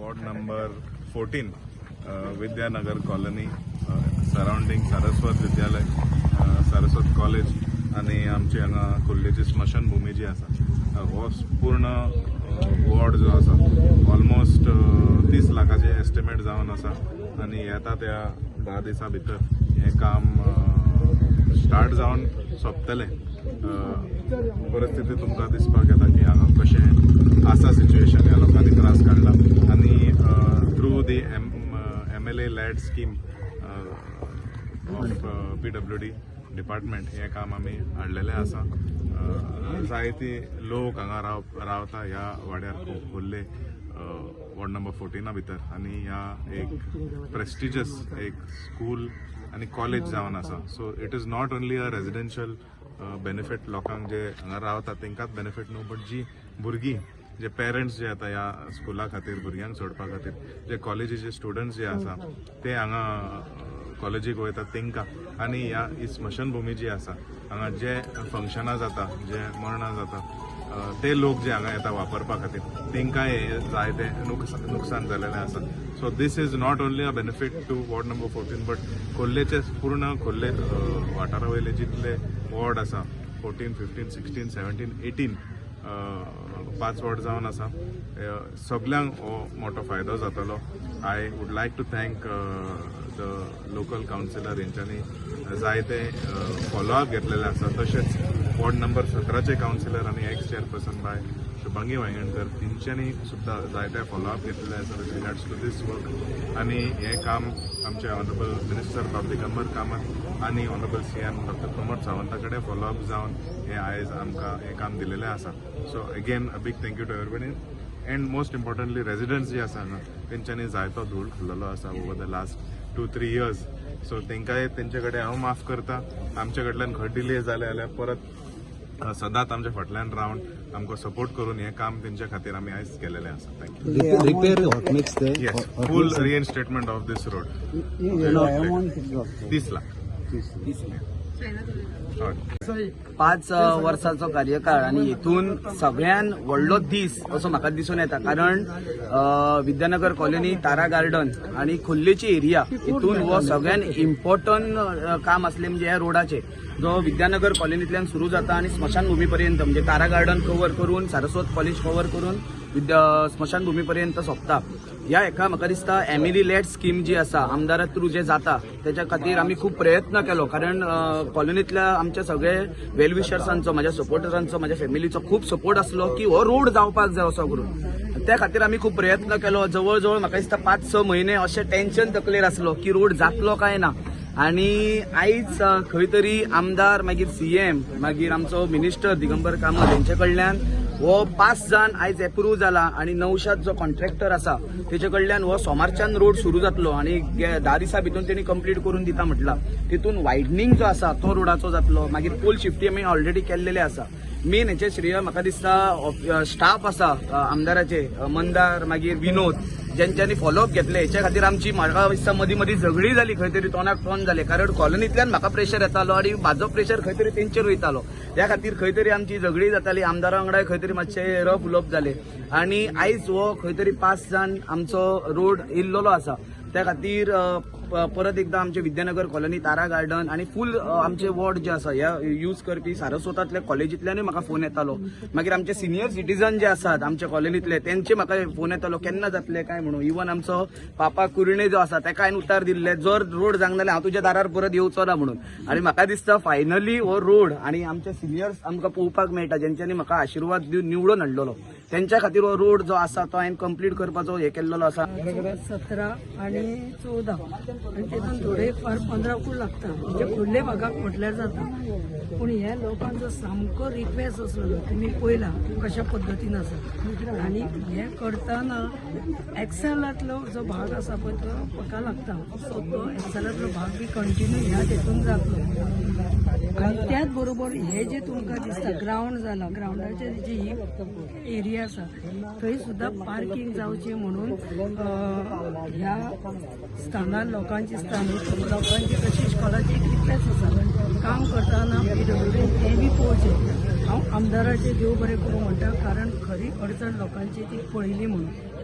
Ward number 14, Vidyanagar colony, surrounding Saraswat Vidyalaya, Saraswat college आनी आमची हांगा खोर्लेची स्मशानभूमी जी आसा, हो पूर्ण वॉर्ड जो आसा ऑलमोस्ट 30 लाखाचे एस्टिमेट जावन आसा आनी येता त्या 10 दिसां भितर हें काम स्टार्ट जावन सोंपतलें. परिस्थिती तुमकां दिसपाक येता की हांगा कशें आसा सिच्युएशन. ह्या लोकांनी त्रास काडला आनी through the MLA LAD scheme of PWD department हें काम आमी हाडलेलें आसा. जायते लोक हांगा रावता ह्या वाड्यार, खोर्ले वॉर्ड नंबर 14 भितर आनी ह्या एक प्रेस्टिजियस एक स्कूल आनी कॉलेज जावन आसा. So it is not only a residential benefit, लोकांक जे हांगा रावता तांकांच बेनिफीट न्हू, बट जी भुरगीं, जे पेरंट्स जे येता ह्या स्कुला खातीर, भुरग्यांक सोडपा खातीर, जे कॉलेजीचे स्टुडंट्स जे आसा ते हांगा कॉलेजीक वयता तांकां आनी ह्या ही स्मशानभूमी जी आसा, हांगा जे फंक्शनां जाता, जे मरणां जाता, ते लोक जे हांगा येता वापरपा खातीर, तांकां हे जायते नुकसान जालेलें आसा. So this is not only a benefit to ward number 14, but खोर्लेचे, पूर्ण खोर्ले वाठारा वयले जितले वॉर्ड आसा, 14, 15, 16, 17, 18, पांच वॉर्ड जावन आसा, सगल्यांक हो मोठो फायदो जातलो. I would like to thank the local councillor हेंच्यांनी जायते फॉलोअप घेतलेले आसा. तशेंच वॉर्ड नंबर 17चे कावन्सिलर आनी एक्स चेअरपर्सन बाय शुभांगी वायंगणकर, तेंच्यांनी सुद्दां जायते फॉलोअप घेतलेले आसा with regards to this work. आनी हें काम आमचे ऑनरेबल मिनिस्टर बाब दिगंबर कामत आनी honourable CM doctor Pramod Savanta कडेन फॉलोअप जावन हें आयज आमकां हें काम दिलेलें आसा. So again, a big thank you to everybody and most importantly residents जे आसा हांगा, तेंच्यांनी जायतो धूळ खाल्लेलो आसा over the last 2-3 years. So तेंकांय तेंचे कडेन हांव माफ करता. आमचे कडल्यान खंय डिले जाले जाल्यार परत सदांच आमच्या फाटल्यान रावन आमकां सपोर्ट करून हें काम तेंच्या खातीर आमी आयज केलेलें आसा. Thank you. Repair hot mix ते. Yes, full reinstatement of this road. 30 lakh. हय. 5 वर्साचो कार्यकाळ आनी हितून सगळ्यान व्हडलो दीस असो म्हाका दिसून येता, कारण विद्यानगर कॉलनी, तारा गार्डन आनी खोर्लेची एरिया हितून हो सगळ्यान इम्पॉर्टंट काम आसलें, म्हणजे ह्या रोडाचे, जो विद्यानगर कॉलनींतल्यान सुरू जाता आनी स्मशानभूमी पर्यंत, म्हणजे तारा गार्डन कव्हर करून, सारस्वत कॉलेज कव्हर करून विद्या स्मशानभूमी पर्यंत सोंपता. ह्या हेका म्हाका दिसता एमएलए लॅड स्कीम जी आसा, आमदारा थ्रू जे जाता, तेच्या खातीर आमी खूब प्रयत्न केलो, कारण कॉलनीतल्या आमच्या सगळे वेलविशर्सांचो, म्हाज्या सपोर्टरांचो, म्हाज्या फॅमिलीचो खूब सपोर्ट आसलो की हो रोड जावपाक जाय असो करून. त्या खातीर आमी खूब प्रयत्न केलो. जवळ जवळ म्हाका दिसता 5-6 म्हयने अशें टेन्शन तकलेर आसलो की रोड जातलो काय ना. आणि आयज खंय तरी आमदार, मागीर सीएम, मागीर आमचो मिनिस्टर दिगंबर कामत हेंचे कडल्यान हो पास जावन आयज एप्रूव जाला आणि नौशाद जो कॉन्ट्रॅक्टर आसा तेचे कडल्यान हो सोमारच्यान रोड सुरू जातलो आणि 10 दिसां भितून तेणी कंप्लीट करून दिता म्हटला. तितून वायडनींग जो आसा तो रोडाचो जातलो, मागीर पोल शिफ्टी आमी ऑलरेडी केल्लेले आसा. मेन हेचें श्रेय म्हाका दिसता स्टाफ आसा आमदाराचे, मंदार, मागीर विनोद, ज्यांच्यानी फॉलोअप घेतले. हेच्या खातीर आमची म्हाका दिसता मदीं मदीं झगडी जाली, खंय तरी तोंडाक तोंड जालें, कारण कॉलनींतल्यान म्हाका प्रेशर येतालो आनी म्हाजो प्रेशर खंय तरी तेंचेर वयतालो. त्या खातीर खंय तरी आमची झगडी जाताली. आमदारा वांगडा खंय तरी मातशे रफ उलोवप जालें आनी आयज हो खंय तरी पास जावन आमचो रोड येयल्लो आसा. त्या खातीर परत एकदा आमचे विद्यानगर कॉलनी, तारा गार्डन आनी फूल आमचे वॉर्ड जे आसा, ह्या यूज करपी सारस्वतांतल्या कॉलेजींतल्यानूय म्हाका फोन येतालो. मागीर आमचे सिनियर सिटीजन जे आसात आमच्या कॉलनीतले, तेंचे म्हाका फोन येतालो केन्ना जातले काय म्हणून. इवन आमचो पापा कुर्णे जो आसा तेका हांवें उतार दिल्ले, जर रोड जावंक जाल्यार हांव तुज्या दारार परत येवचो ना म्हणून. आनी म्हाका दिसता फायनली हो रोड आनी आमचे सिनियर्स आमकां पळोवपाक मेळटा, जेंच्यांनी म्हाका आशिर्वाद दिवन निवडून हाडलेलो, तेंच्या खातीर हो रोड जो आसा तो हांवें कंप्लीट करपाचो हे केल्लो आसा. 17 आणि 14 आणि तेतून थोडे फार 15कूय लागता, म्हणजे फुडले भागाक म्हटल्यार जाता. पूण ह्या लोकांचो सामको रिक्वेस्ट आसलेलो. तुमी पळयला कशा पद्दतीन आसा आनी हें करतना एक्सेलांतलो जो भाग आसा पळय तो म्हाका लागता, सो तो एक्सेलांतलो भाग बी कंटिन्यू ह्या हेतून जातलो. आनी त्याच बरोबर हे जे तुमकां दिसता ग्रावंड जाला, ग्रावंडाचेर जी ही एरिया आसा थंय सुद्दां पार्किंग जावची म्हणून ह्या स्थानार लोकांची, स्थानीक लोकांची तशी इश्कोलाची एक रिक्वेस्ट आसा. काम करतना पीडब्ल्यूडीन तें बी पळोवचें. हांव आमदाराचें देव बरें करूं म्हणटा, कारण खरी अडचण लोकांची ती पळयली म्हणून.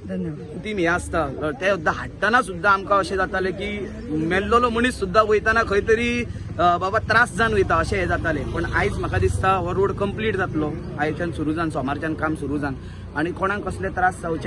धन्यवाद. ती हें आसता ते सुद्दां हाडटना सुद्दां आमकां अशें जातालें की मेल्लोलो मनीस सुद्दां वयतना खंय तरी बाबा त्रास जावन वयता अशें हें जातालें. पण आयज म्हाका दिसता हो रोड कंप्लीट जातलो. आयच्यान सुरू जावन सोमारच्यान काम सुरू जावन आनी कोणाक कसले त्रास जावचे ना.